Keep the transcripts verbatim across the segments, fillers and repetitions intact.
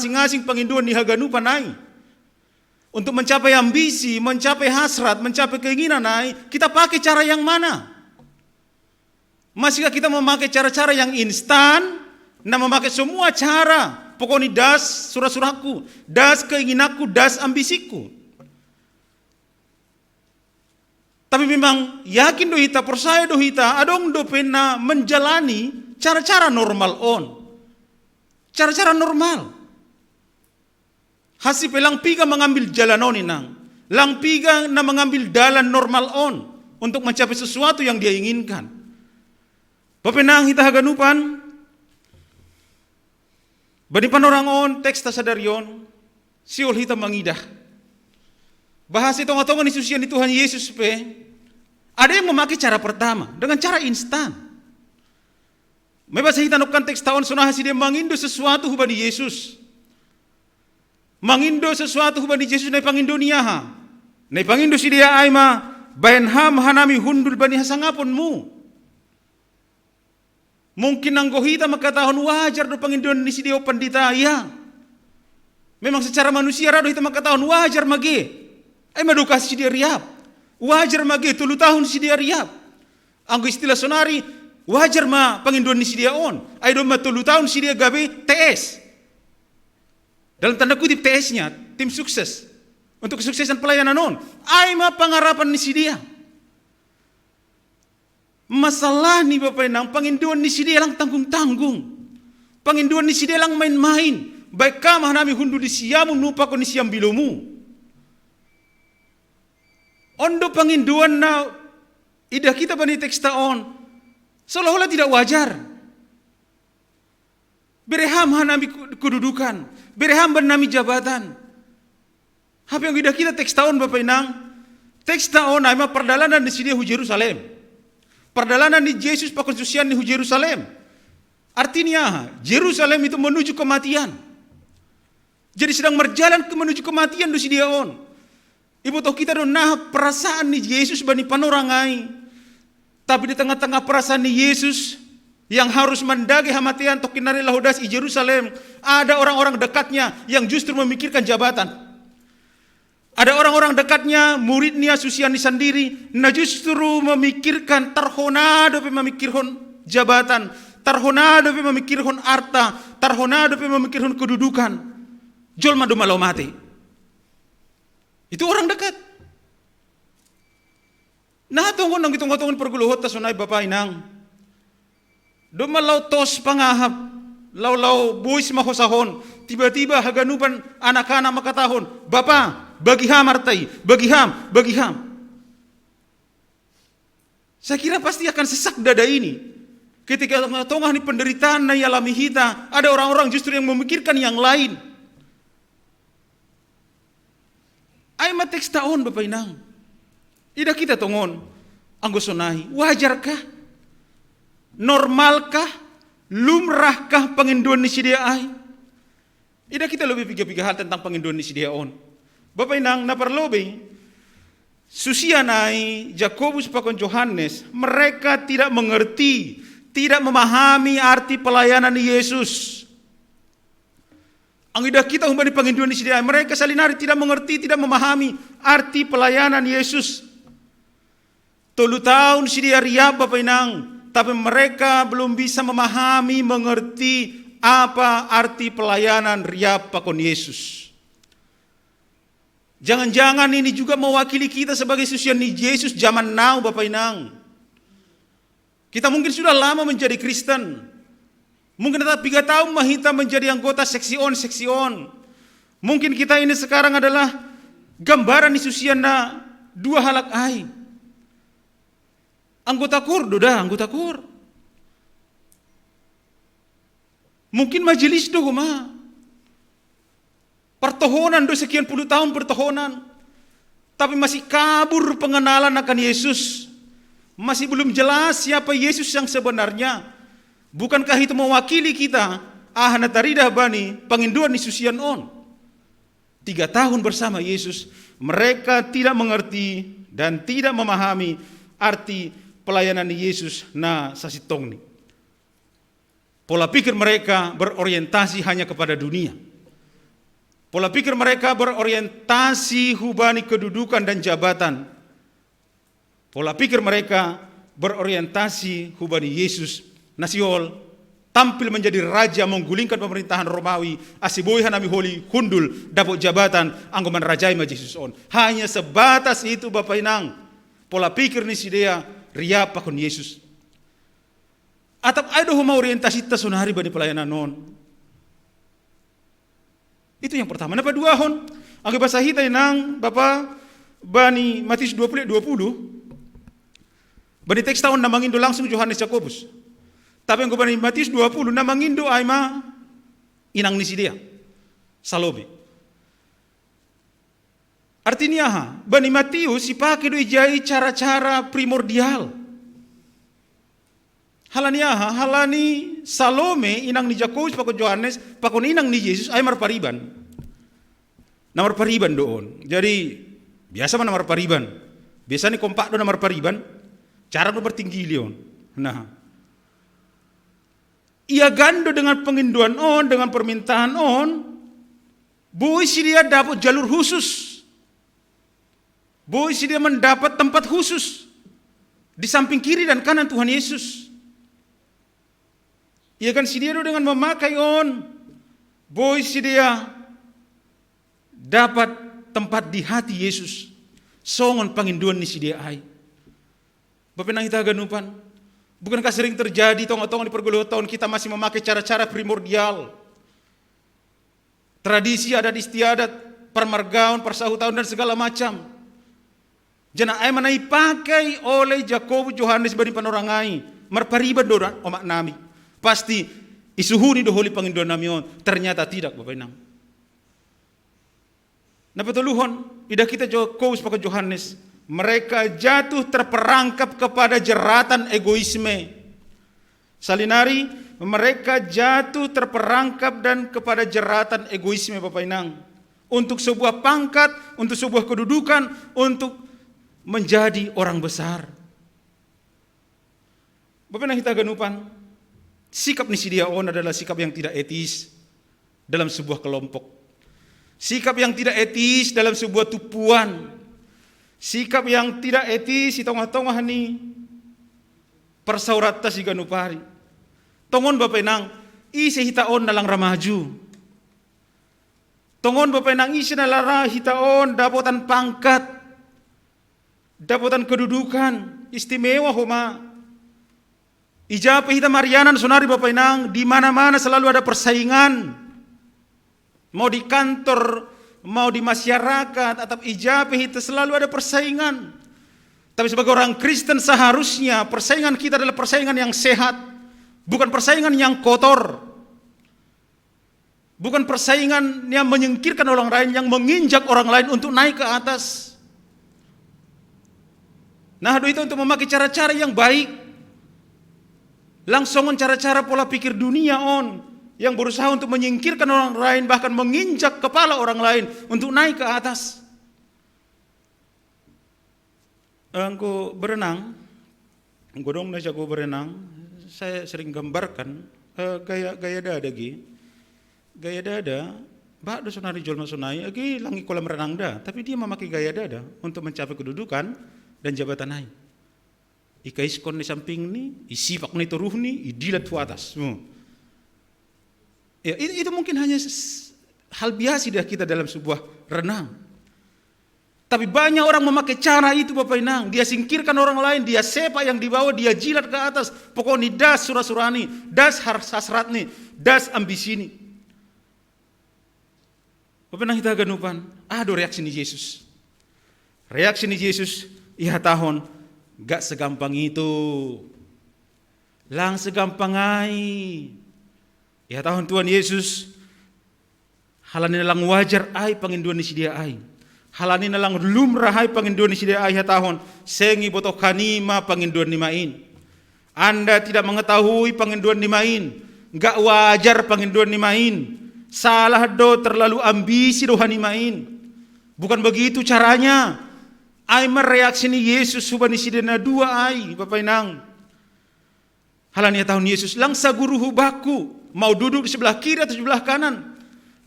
asing-asing panginduan ni haganupan ai. Untuk mencapai ambisi, mencapai hasrat, mencapai keinginan ai, kita pakai cara yang mana? Masihkah kita memakai cara-cara yang instan? Na memakai semua cara, pokoknya das sura-suraku, das keinginanku, das ambisiku. Tapi memang yakin do hita, percaya do hita, adong dope na menjalani cara-cara normal on. Cara-cara normal. Hasi pe lang piga mengambil jalan on inang. Lang piga na mengambil dalan normal on untuk mencapai sesuatu yang dia inginkan. Bapa inang hita haganupan, bani panorang on, teks ta sadari on, sihol hita mangidah. Bahasa tonga-tonga ni susian ni Tuhan Yesus pe, ada yang memakai cara pertama, dengan cara instan. Mebasa hita nokkan teks ta on, sonai hasi dia mangindo sesuatu hubani Yesus. Mangindo sesuatu hubani Yesus, nai pangindo ni aha? Nai pangindo si dia ai ma, baen ham hanami hundul bani hasangaponmu. Mungkin anggo hita mangkatahon wajar do pangindoan ni si dia o pandita, ya. Memang secara manusia ra do hita mangkatahon wajar mage. Ai ma do kasi si dia riap. Wajar mage tolu tahun si dia riap. Anggo istilah sonari, wajar ma pangindoan ni si dia on. Ai do ma tolu tahun si dia gabe T S. Dalam tanda kutip T S-nya, tim sukses. Untuk kesuksesan pelayanan on. Ai ma pangarapan ni si dia. Masalah ni bapa inang, pangindoan ni si dia lang tanggung-tanggung. Pangindoan ni si dia lang main-main. Baen kam hanami hundul ni siamun nu pakon ni siambilomu. On do pangindoan na idah kita bani teks ta on. Seolah-olah tidak wajar. Bere ham hanami kedudukan, bere ham bani nami jabatan. Hape anggo idah kita teks ta on bapa inang, teks ta on ai ma pardalanan ni si dia hu Jerusalem. Pardalanan ni Jesus pakon susian ni hu Jerusalem. Artinya aha? Jerusalem itu menuju kematian. Jadi sedang marjalan ke menuju kematian do si dia on. Iboto hita do naha perasaan ni Jesus bani panorang ai. Tapi di tengah-tengah perasaan ni Jesus yang harus mandage hamatean tongkin nari laho das i Jerusalem, ada orang-orang dekatnya yang justru memikirkan jabatan. Ada orang-orang dekatnya, muridnya, susiannya sendiri, na justru memikirkan, tarhona dope memikirhon jabatan, tarhona dope memikirhon arta, tarhona dope memikirhon kedudukan. Jolma do ma laho mate. Itu orang dekat. Nah, tongon nang di tonga-tonga ni parguluhonta sonai bapa inang. Domma laho tos pangahap, laho-laho bois ma hosahon, tiba-tiba haganupan anak-anak mangkatahon, "Bapa, bagi ham arta i, bagi ham, bagi ham." Saya kira pasti akan sesak dada ini. Ketika tengah-tengah ni penderitaan na ialami hita, ada orang-orang justru yang memikirkan yang lain. Ai ma teks ta on bapa inang. Idah kita tongon, anggo sonai, wajarkah? Normalkah? Lumrahkah pangindoan ni sidea ai? Idah kita lobi piga-piga hal tentang pangindoan ni sidea on. Bapa inang na parlobei, susian ai Jakobus pakon Johannes, mereka tidak mengerti, tidak memahami arti pelayanan Yesus. Anggo idah kita humbani pangindoan ni sidea, mereka salinari tidak mengerti, tidak memahami arti pelayanan Yesus. Tolu tahun sidea riap bapa inang, tapi mereka belum bisa memahami, mengerti apa arti pelayanan riap pakon Yesus. Jangan-jangan ini juga mewakili kita sebagai susian ni Jesus zaman now bapa inang. Kita mungkin sudah lama menjadi Kristen. Mungkin kita piga tahun ma hita menjadi anggota seksi on, seksi on. Mungkin kita ini sekarang adalah gambaran ni susian na dua halak ai. Anggota kor do da, anggota kor. Mungkin majelis do homa. Pertohonan do sekian puluh tahun pertohonan. Tapi masih kabur pengenalan akan Yesus. Masih belum jelas siapa Yesus yang sebenarnya. Bukankah itu mewakili kita? Ah, na taridah bani pangindoan ni susian on. Tiga tahun bersama Yesus, mereka tidak mengerti dan tidak memahami arti pelayanan Yesus na sasintongni. Pola pikir mereka berorientasi hanya kepada dunia. Pola pikir mereka berorientasi hubani kedudukan dan jabatan. Pola pikir mereka berorientasi hubani Yesus. Na sihol tampil menjadi raja, menggulingkan pemerintahan Romawi, ase boi hanami holi hundul dapot jabatan anggo manrajai ma Jesus on. Hanya sebatas itu, Bapa Inang. Pola pikir ni sidea riap pakon Yesus. Atap ai do homa orientasinta sonari bani pelayanan on. Itu yang pertama. Na paduahon, anggo ibasa hita, Inang, Bapa, bani Matius dua puluh ayat dua puluh, bani teksta on na mangindo langsung Johannes Jakobus. Tapi anggo bani Matius dua puluh na mangindo ai ma inang ni sidea, Salome. Artinya aha? Bani Matius sipake do ijai cara-cara primordial. Halani aha? Halani Salome, inang ni Jakobus pakon Johannes, pakon inang ni Jesus, ai marpariban. Na marpariban do on. Jadi, biasa ma na marpariban. Biasa ni kompak do na marpariban. Jarang do martinggili on. Nah. Ia gando dengan pengindoan on, dengan permintaan on, boi sidea dapot jalur khusus. Boi sidea mendapat tempat khusus di samping kiri dan kanan Tuhan Yesus. Ia kan sidea do dengan memakai on, boi sidea dapat tempat di hati Yesus. Songon pangindoan ni sidea ai. Bapa Inang hita haganupan, bukankah sering terjadi tonga-tonga di pergulatan kita masih memakai cara-cara primordial? Tradisi, adat istiadat, parmargaon, parsahutaon, dan segala macam. Janah ai ma na ipakai oleh Jakobus, Johannes bani panorang ai, marpariban do omak nami. Pasti isuhuni do holi pangindoan nami on. Ternyata tidak, Bapa Inang. Na patoluhon, idah hita Jakobus pakon Johannes, mereka jatuh terperangkap kepada jeratan egoisme. Salinari, mereka jatuh terperangkap dan kepada jeratan egoisme, Bapa Inang. Untuk sebuah pangkat, untuk sebuah kedudukan, untuk menjadi orang besar. Bapa Inang hita haganupan, sikap ni sidea on adalah sikap yang tidak etis dalam sebuah kelompok. Sikap yang tidak etis dalam sebuah tumpuan. Sikap yang tidak etis di tongah-tongah ni parsaoranta siganup ari. Tongon, Bapa Inang, ise hita on na lang ra maju? Tongon, Bapa Inang, ise na lang ra hita on dapotan pangkat, dapotan kedudukan istimewa homa? Ija pe hita marianan sonari, Bapa Inang, di mana-mana selalu ada persaingan. Mau di kantor, mau di masyarakat, atau ija pe hita selalu ada persaingan. Tapi sebagai orang Kristen seharusnya persaingan kita adalah persaingan yang sehat, bukan persaingan yang kotor. Bukan persaingan yang menyingkirkan orang lain, yang menginjak orang lain untuk naik ke atas. Nah, do hita untuk memakai cara-cara yang baik. Lang songon cara-cara pola pikir dunia on, yang berusaha untuk menyingkirkan orang lain, bahkan menginjak kepala orang lain untuk naik ke atas. Anggo berenang, anggo dong na jago berenang, saya sering gambarkan, eh, gaya, gaya dada ge. Gaya dada, bah do sonari jolma sonai, age lang i kolam renang da, tapi dia memakai gaya dada untuk mencapai kedudukan dan jabatan ai. Ikaiskon ni sampingni, isipak ni toruhni, idilat tu atas. Hmm. Ya, itu, itu mungkin hanya s-, hal biasa dah kita dalam sebuah renang. Tapi banyak orang memakai cara itu, Bapak Inang. Dia singkirkan orang lain, dia sepak yang di bawah, dia jilat ke atas. Pokoknya das sura-surani, das har-, hasratni, das ambisini. Bapak Inang hita haganupan, aha do reaksi ni Jesus? Reaksi ni Jesus, ihatahon, gak segampang itu. Lang segampang ai. Ihatahon Tuhan Yesus, halani na lang wajar ai pangindoan ni sidea ai. Halani na lang lumrah ai pangindoan ni sidea ai, ihatahon, seng iboto hanima pangindoan nima in. Anda tidak mengetahui pangindoan nima in. Gak wajar pangindoan nima in. Salah do, terlalu ambisi do hanima in. Bukan begitu caranya. Ai ma reaksi ni Jesus hubani sidea na dua ai, Bapak Inang. Halani ihatahon Yesus, lang saguru hu bakku, mau duduk di sebelah kiri atau sebelah kanan.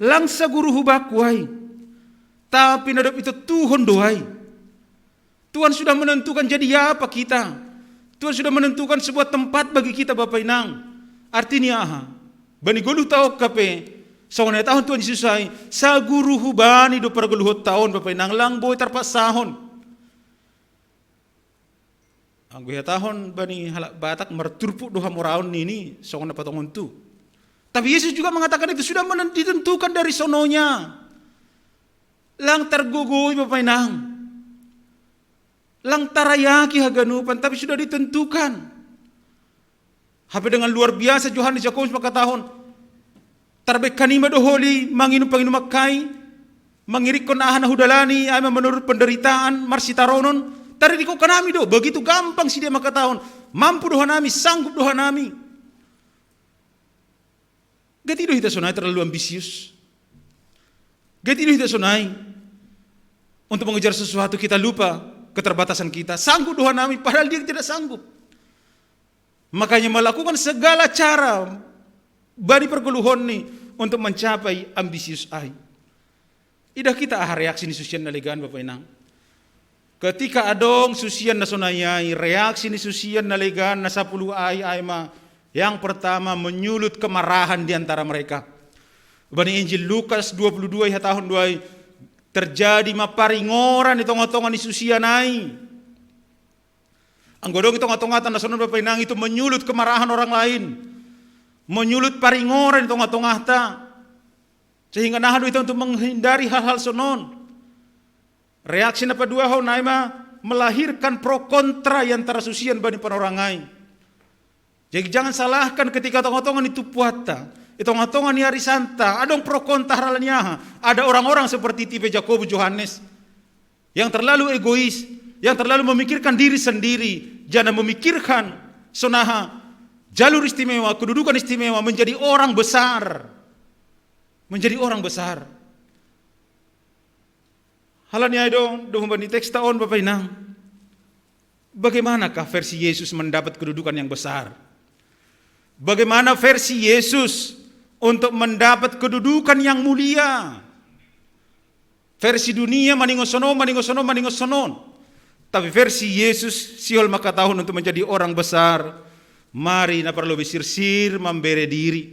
Lang saguru hu baku ai. Tapi na dob itettuhon do ai. Tuhan sudah menentukan jadi apa kita. Tuhan sudah menentukan sebuah tempat bagi kita, Bapa Inang. Artinya aha? Bani goluhta on pe, songon na ihatahon Tuhan Jesus ai, saguru hubani do pargoluhonta on, Bapa Inang, lang boi tarpaksahon. Anggo ihatahon bani halak Batak, marturpuk do hamoraon nini, songon na patongon tu. Tapi Yesus juga mengatakan itu sudah menen-, ditentukan dari sononya. Lang targogoi, Bapa Inang. Lang tarayaki haganupan, tapi sudah ditentukan. Hape dengan luar biasa Johannes Jakobus mangkatahon, tarbahen hanima do holi manginum panginuman ai, mangirikkon aha na hudalani, ai ma menurut penderitaan, marsitaronon, tarikkon hanami do, begitu gampang sidea mangkatahon, mampu do hanami, sanggup do hanami. Gati do hita sonai terlalu ambisius. Gati do hita sonai untuk mengejar sesuatu kita lupa keterbatasan kita. Sanggup do hanami, padahal dia tidak sanggup. Makanya melakukan segala cara bani pargoluhonni untuk mencapai ambisius ai. Idah hita aha reaksi ni susian na legan, Bapa Inang. Ketika adong susian na sonai ai, reaksi ni susian na legan na sapuluh ai, ai ma, yang pertama, menyulut kemarahan di antara mereka. Bani Injil Lukas dua puluh dua ihatahon do ai, terjadi ma paringoran di tonga-tonga ni susian ai. Anggo adong i tonga-tongata na sonon, Bapa Inang, itu menyulut kemarahan orang lain, menyulut paringoran di tonga-tongata, sehingga naha do hita untuk menghindari hal-hal sonon. Reaksi na paduahon ai ma melahirkan pro kontra i antara susian bani panorang ai. Jadi jangan salahkan ketika tonga-tonga ni tumpuanta, i tonga-tonga ni arisanta, adong pro kontra. Halani aha? Ada orang-orang seperti tipe Jakobus, Johannes, yang terlalu egois, yang terlalu memikirkan diri sendiri, jangan memikirkan sonaha jalur istimewa, kedudukan istimewa, menjadi orang besar. Menjadi orang besar. Halani ai do, do humbani teksta on, Bapa Inang. Bagaimanakah versi Yesus mendapat kedudukan yang besar? Bagaimana versi Yesus untuk mendapat kedudukan yang mulia? Versi dunia maningon sonon, maningon sonon, maningon sonon. Tapi versi Yesus, sihol mangkatahon untuk menjadi orang besar, mari na parlobei sirsir mambere diri.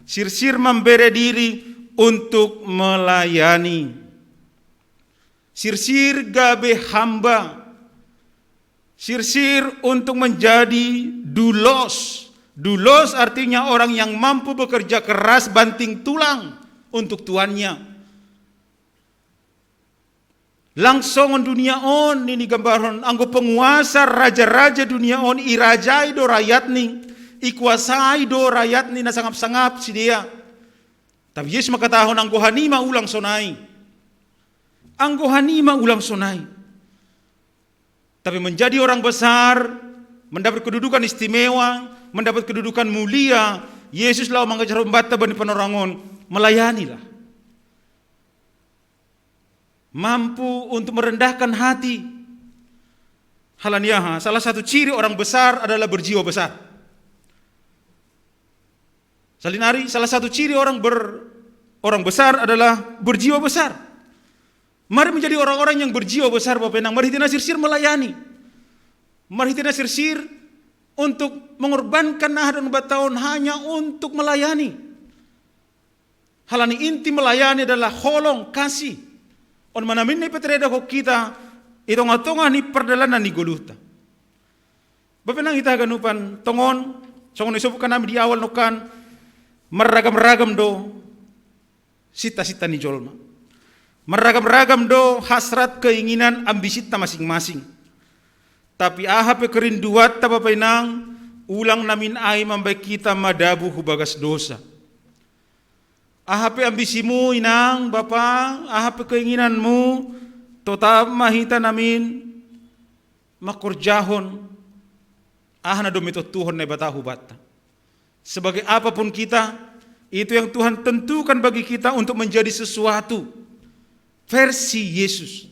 Sirsir mambere diri untuk melayani. Sirsir gabe hamba. Sirsir untuk menjadi doulos. Doulos artinya orang yang mampu bekerja keras banting tulang untuk tuannya. Lang songon dunia on, nini gambaron, anggo penguasa raja-raja dunia on, irajai do rakyatni, ikuasai do rakyatni na sangap-sangap sidea. Tapi Yesus mangkatahon, anggo hanima ulang sonai. Anggo hanima ulang sonai. Tapi menjadi orang besar, mendapat kedudukan istimewa, mendapat kedudukan mulia, Yesus laho mangajar umatna bani panorang on, melayanilah. Mampu untuk merendahkan hati. Halani aha? Salah satu ciri orang besar adalah berjiwa besar. Salinari, salah satu ciri orang ber-, orang besar adalah berjiwa besar. Mari menjadi orang-orang yang berjiwa besar, Bapa Inang. Marhite na sirsir melayani. Marhite na sirsir untuk mengorbankan aha dohot umatta on hanya untuk melayani. Halani inti melayani adalah holong, kasih. On ma na nian na ipatareda hita i tonga-tonga ni pardalanan ni goluhta. Bapa Inang, hita haganupan tongon, songon na isebutkan nami di awal nongkan, marragam-ragam do sinta-sinta ni jolma. Marragam-ragam do hasrat, keinginan, ambisinta masing-masing. Tapi aha pe kerinduanta, Bapa Inang, ulang na nian ai mambahen hita madabu hu bagas dosa. Aha pe ambisimu, Inang, Bapa, aha pe keinginanmu, totap ma hita na nian mangkorjahon aha na dohot itontuhon Naibata hubanta. Sebagai apapun kita, itu yang Tuhan tentukan bagi kita untuk menjadi sesuatu versi Yesus.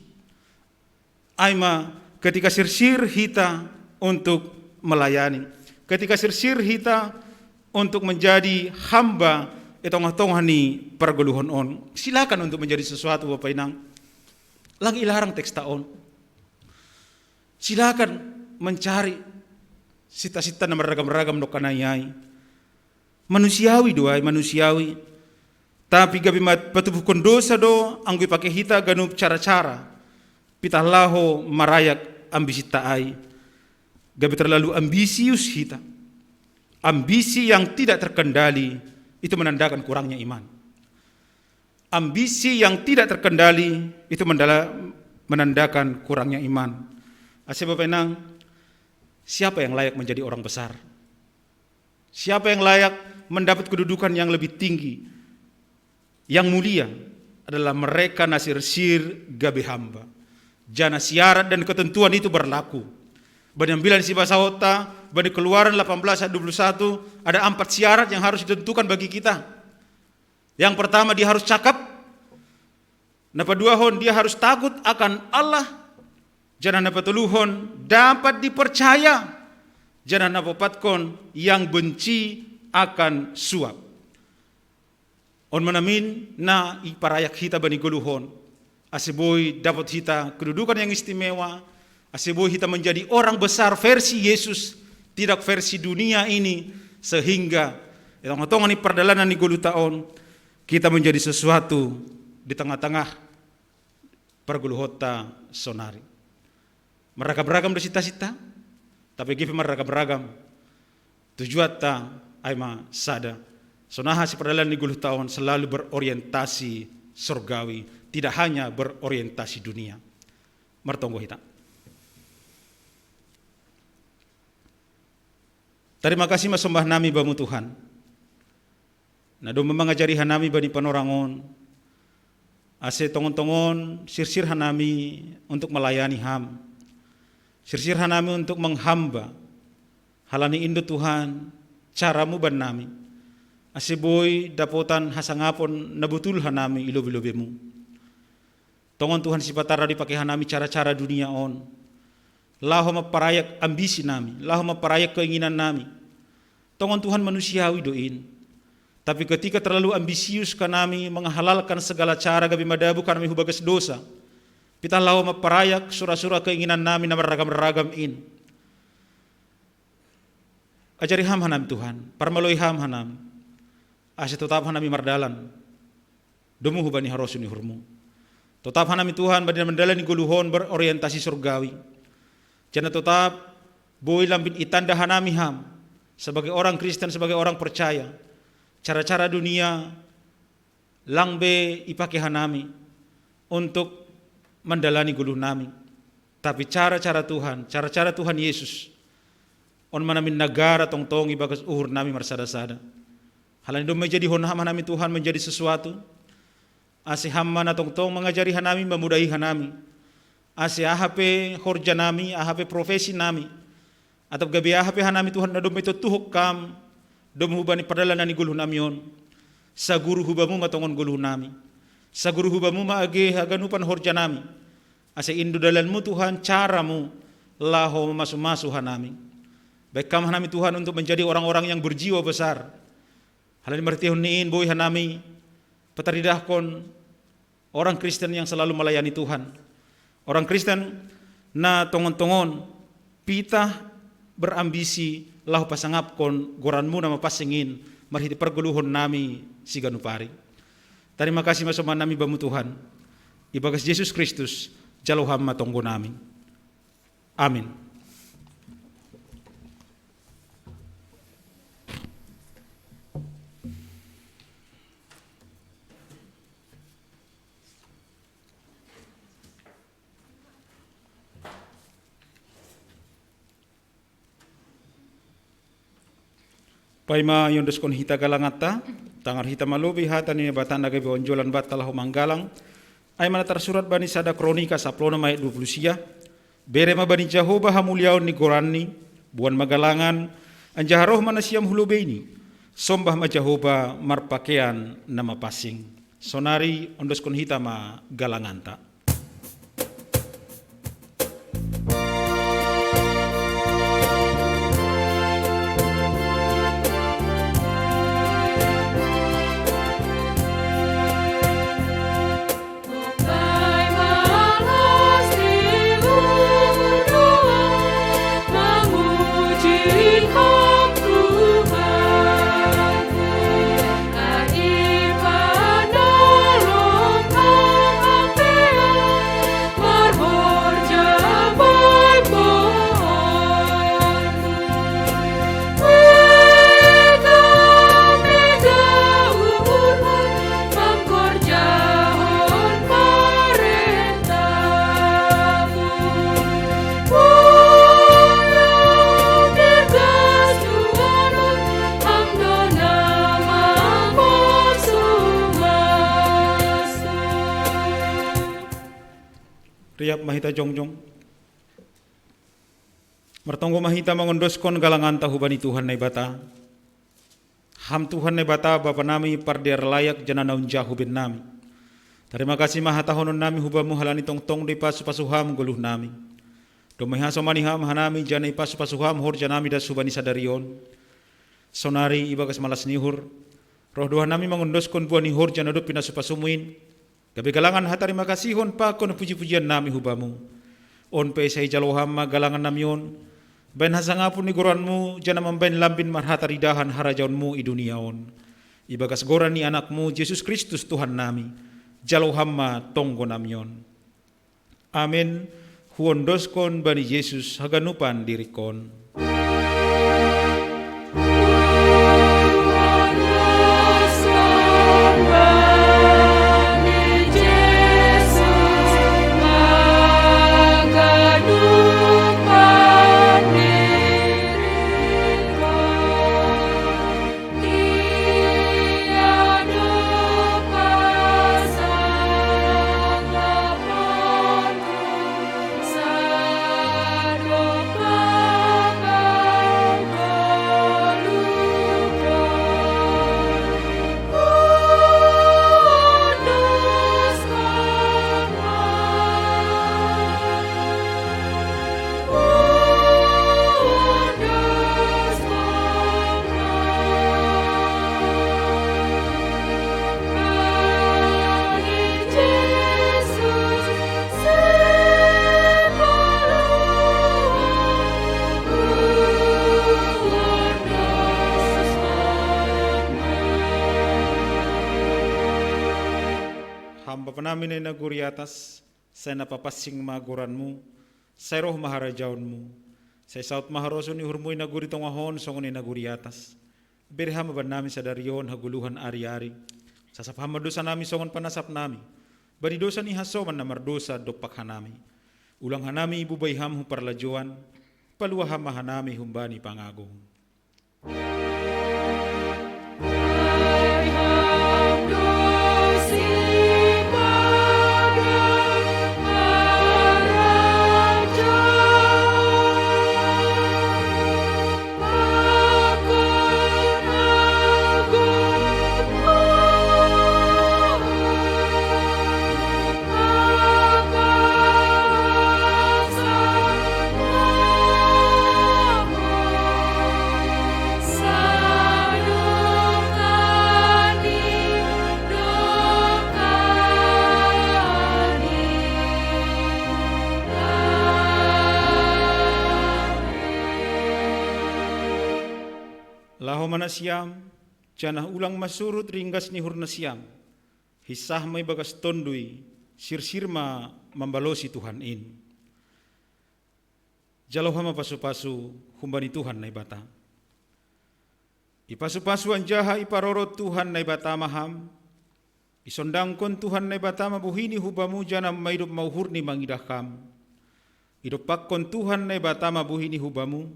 Ai ma ketika sirsir hita untuk melayani, ketika sirsir hita untuk menjadi hamba i tongah-tongah ni pargoluhon on. Silakan untuk menjadi sesuatu, Bapa Inang. Lang ilarang teksta on. Silakan mencari sita-sita na marragam-ragam do kanai ai. Manusiawi do ai, manusiawi. Tapi gabe ma patubuhkon dosa do anggo ipake hita ganup cara-cara pitah laho marayak ambisinta ai. Gabe terlalu ambisius hita. Ambisi yang tidak terkendali itu menandakan kurangnya iman. Ambisi yang tidak terkendali itu mendala- menandakan kurangnya iman. Ase Bapa Inang, siapa yang layak menjadi orang besar? Siapa yang layak mendapat kedudukan yang lebih tinggi? Yang mulia adalah mereka na sirsir gabe hamba. Jana syarat dan ketentuan itu berlaku. Bani Ambilan Sipasahonta, bani Keluaran delapan belas ayat dua puluh satu, ada empat syarat yang harus ditentukan bagi kita. Yang pertama, dia harus cakap. Na paduahon, dia harus takut akan Allah. Jana na patoluhon, dapat dipercaya. Jana na paopatkon, yang benci akan suap. On ma namin na iparayak hita bani goluhon, ase boi dapot hita kedudukan yang istimewa, ase boi hita menjadi orang besar versi Yesus, tidak versi dunia ini, sehingga di tongah-tongah ni pardalanan ni goluhta on, kita menjadi sesuatu di tengah-tengah pargoluhonta sonari. Marragam-ragam do sita-sita, tapi gabe pe marragam-ragam tujuanta, ai ma sada. Sonaha si pardalanan ni goluhta on selalu berorientasi sorgawi, tidak hanya berorientasi dunia. Martonggo hita. Tarima kasih ma sombahnami Bamu Tuhan, na domma mangajari hanami bani panorang on, ase tongon-tongon sirsir hanami untuk melayani Ham. Sirsir hanami untuk menghamba. Halani in do Tuhan, caramu bannami, ase boi dapotan hasangapon na botul hanami i lobei-lobeimu. Tongon Tuhan Sipata ra do ipake hanami cara-cara dunia on, laho mamparayak ambisinami, laho mamparayak keinginannami. Tongon Tuhan manusiawi do in. Tapi ketika terlalu ambisius hanami menghalalkan segala cara gabe madabuh hanami hu bagas dosa, pitah laho mamparayak sura-sura keinginannami na marragam-ragam in. Ajari Ham hanami Tuhan, parmaloi Ham hanami, ase totap hanami mardalan domu hubani harosuh ni uhurmu. Totap hanami Tuhan, bani na mandalani goluh on berorientasi sorgawi. Jana totap boi lambin itanda hanami Ham sebagai orang Kristen, sebagai orang percaya. Cara-cara dunia lang be ipake hanami untuk mandalani goluhnami. Tapi cara-cara Tuhan, cara-cara Tuhan Yesus, on ma namin na gara tongtong ibagas uhurnami marsada-sada. Halani domma ijadihon Ham hanami Tuhan menjadi sesuatu, ase Ham ma na tongtong mangajari hanami, mamudahi hanami. Ase aha pe horjanami, aha pe profesinami, atap gabe aha pe hanami Tuhan na domma itontuhon Ham domu hubani pardalanan ni goluhnami on, saguru hu Bamu ma tongon goluhnami. Saguru hu Bamu ma age haganupan horjanami. Ase in do dalanmu Tuhan, caramu laho mamasu-masu hanami. Bahen Ham hanami Tuhan untuk menjadi orang-orang yang berjiwa besar. Halani marhiteihon ni in boi hanami pataridahkon orang Kristen yang selalu melayani Tuhan. Orang Kristen na tongon-tongon pitah berambisi laho pasangapkon goranmu na mapansing in marhite pargoluhonnami siganup ari. Tarima kasih ma sombahannami Bamu Tuhan. Ibagas Jesus Kristus, jalo Ham ma tonggonami. Amin. Paima iondoskon hita galanganta, tangar hita ma lobei hata ni Naibata na gabe onjolan banta laho manggalang. Ai ma na tarsurat bani sada Kronika sampulu onom ayat dua puluh sia: Bere ma bani Jahowa hamuliaon ni goranni, boan ma galangan, anjaha roh ma nasiam hu lobeini. Sombah ma Jahowa marpakean na mapansing. Sonari ondoskon hita ma galanganta. Riap ma hita jongjong. Martonggo ma hita mangondoskon galanganta hubani Tuhan Naibata. Ham Tuhan Naibata, Bapa nami, pardear layak janah na hunjahu bennami. Tarima kasih ma hatahonon nami hubamu halani tongtong do ipasu-pasu ham goluh nami. Domai hasomani ham hanami janah ipasu-pasu ham horja nami das hubani sadari on. Sonari ibagas malas ni uhur, roh do hanami mangondoskon buah ni horja na dob pinasu-pasumu in, gabe galangan hatarima kasihon pakon puji-pujian nami hubamu. On pe sai jalo ham ma galangan nami on, bahen hasangapon ni goranmu janah mambahen lambin marhataridahan harajaonmu i dunia on. Ibagas goran ni Anakmu Jesus Kristus Tuhan nami, jalo ham ma tonggo nami on. Amen. Huondoskon bani Jesus haganupan diringkon. Ham Bapa nami na i nagori atas, sai na papansing ma goranmu, sai roh ma harajaonmu, sai saut ma harosuh ni uhurmu i nagori tongah on songon i nagori atas. Bere ham ma bannami sadari on hagoluhan ari-ari. Sasap ham ma dosa nami songon panasap nami bani dosa ni hasoman na mardosa dompak hanami. Ulang hanami ibubai ham hu parlajouan, palua ham ma hanami humbani pangago. Laho ma nasiam, janah ulang ma surut ringgas ni uhur nasiam. Hinsah ma ibagas tonduy, sirsir ma mambalosi Tuhan in. Jalo ham ma pasu-pasu humbani Tuhan Naibata. Ipasu-pasu anjaha iparorot Tuhan Naibata ma ham. Isondangkon Tuhan Naibata ma buhini hubamu janah maidop ma uhurni mangidah ham. Idompakkon Tuhan Naibata ma buhini hubamu,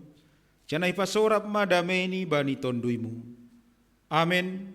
janah ipasorap ma dameini bani tonduymu. Amen.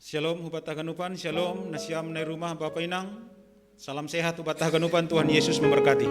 Syalom hubanta haganupan, syalom nasiam na i rumah bapa inang. Salam sehat hubanta haganupan, Tuhan Yesus memberkati.